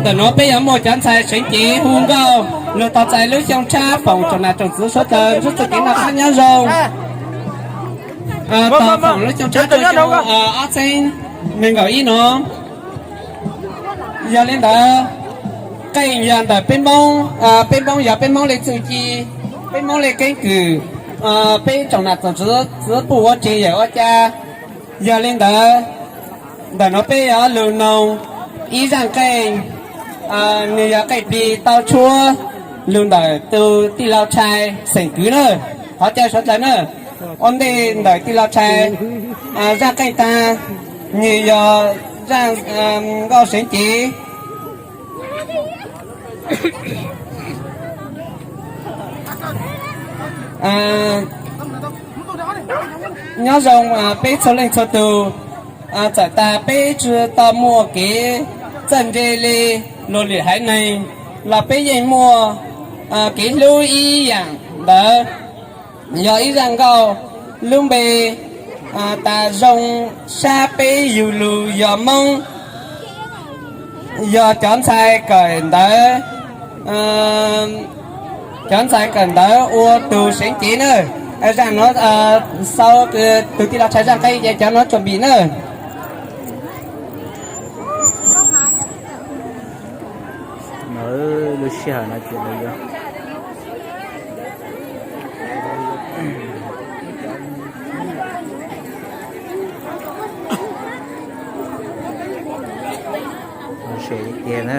Ntawm nuav peb yuav muaj cov ntxhais seev cev hu nkauj lug tau txais lub xyoo tshab foom tsoom nam tsoom txwv suav dlawg nrug txuj kev noj qab nyob zoo. Tau foom lub xyoo tshab rua xyoo ob txheeb neeg nkaum ib nuav. Yog li ntawd, qeej yog ntawm peb Moob, peb Moob yog peb Moob le txuj ci, peb Moob le keeb kwm, peb tsoom nam tsoom txwv puj ua tseeg yawm ua ca. Yog li ntawd, ntawm nuav peb yuav lug noog ib zaaj qeej, nwg yog qeej plig tau tshuab lug ntawm tug tij laug Tshai xeem Kwv na, qhov caw suav dlawg na. Ua ntej ntawm tij laug Tshai zaaj qeej taag, nwg yog zaaj nkauj seev cev. Nyob zoo peb txhua leej txhua tug, txawm tas peb tsi tau muaj kev txawj ntse le luag lwm haiv neeg los peb yeej muaj kev hlub ib yaam ntawd. Yog ib zaaj nkauj lub npe tas zoo sab peb yug lug yog Moob, yog cov ntxhais kawm ntawv, cov ntxhais kawm ntawv ua tug seev cev na. Zaaj nuav xaus, tug tij laug Tshai zaaj qeej ces cov nuav tsuam npim na. Lub sij hawm no ces lawv yuav se tiag na.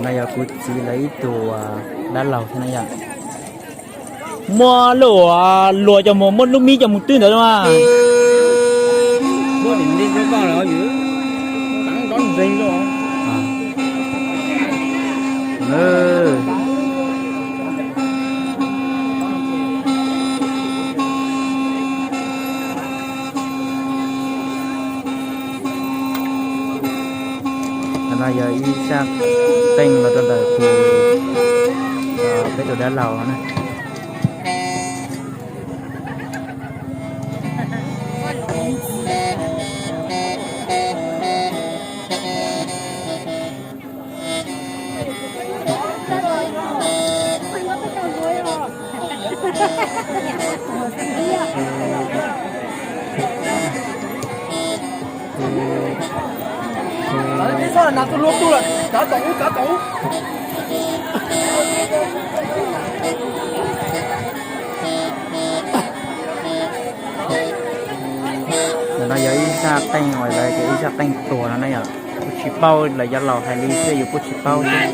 No yog kuv txiv lawv ib tug dab laug thiab na yom. Muab lub luas coj mus, muab lub mib coj mus twb ntawd mas. No yog ib zaj qeej los rau ntawm tus, peb tus dab laug na. No yog ib zaj qeej uas lawv tias ib zaj qeej tuag no na yom. Kuj tsis paub, lawv cov laus hais li xwb, yus kuj tsis paub thiab.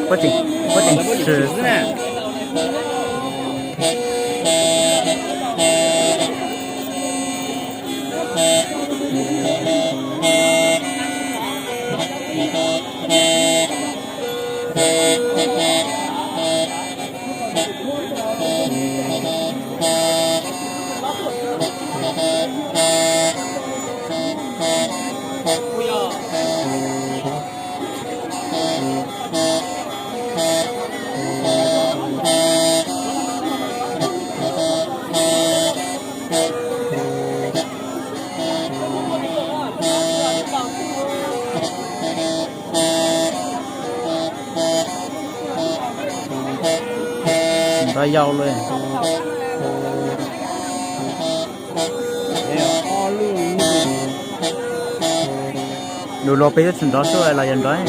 Puab tseem, puab tseem swm xwb na. Ntxov yau li. Lus luag peb yuav tsis nrov xwb los yog nrov.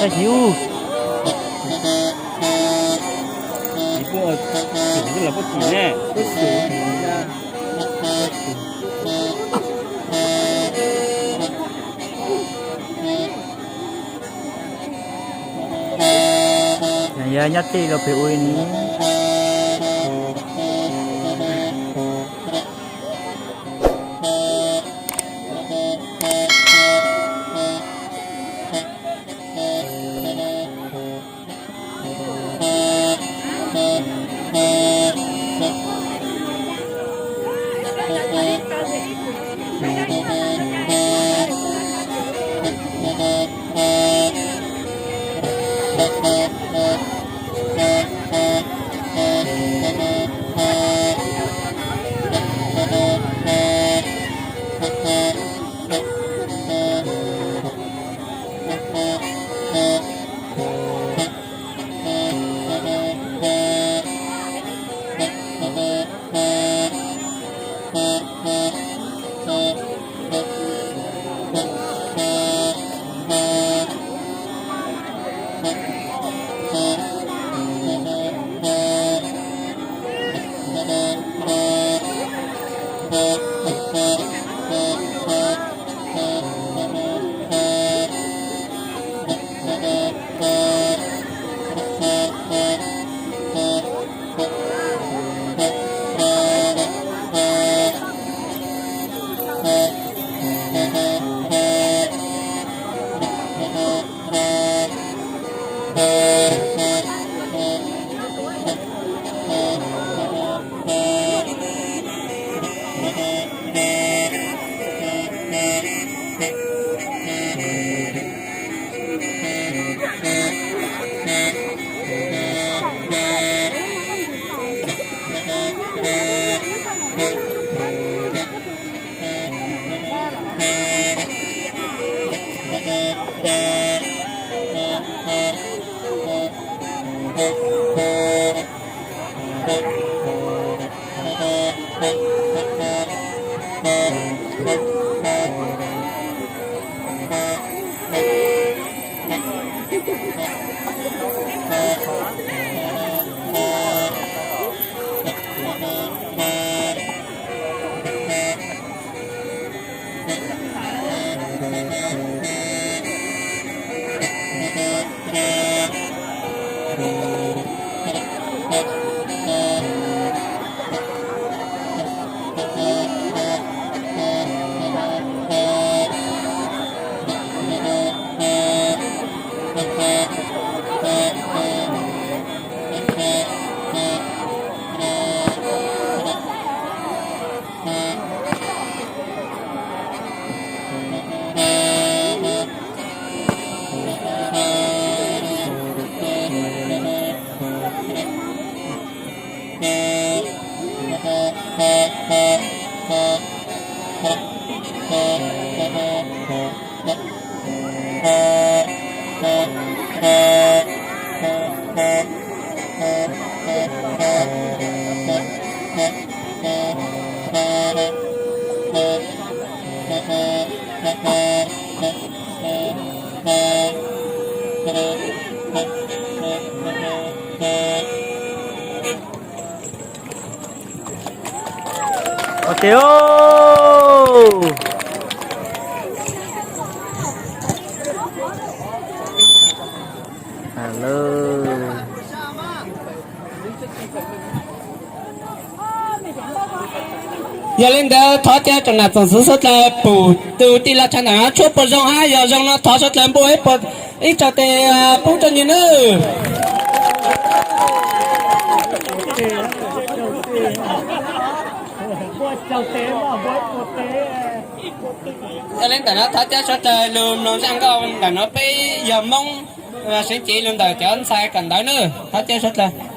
Tab sis ub, kuv los puab tim ne. Yog nyob tij los pem ua li ni. Ok. Yog li ntawd thov caw tsoom nam tsoom xwv suav dlawg pum tus tij laug chaw ntawm no tshuab puas zoo hab, yog zoo no thov suav dlawg npuaj ib tsaug tes pub rua nwg nawb. Yog li ntawm no thov caw suav dlawg lug mloog zaj nkauj ntawm no, peb yog Moob, seev cev lug ntawm cov ntxhais kawm ntawv nawb, thov caw suav dlawg.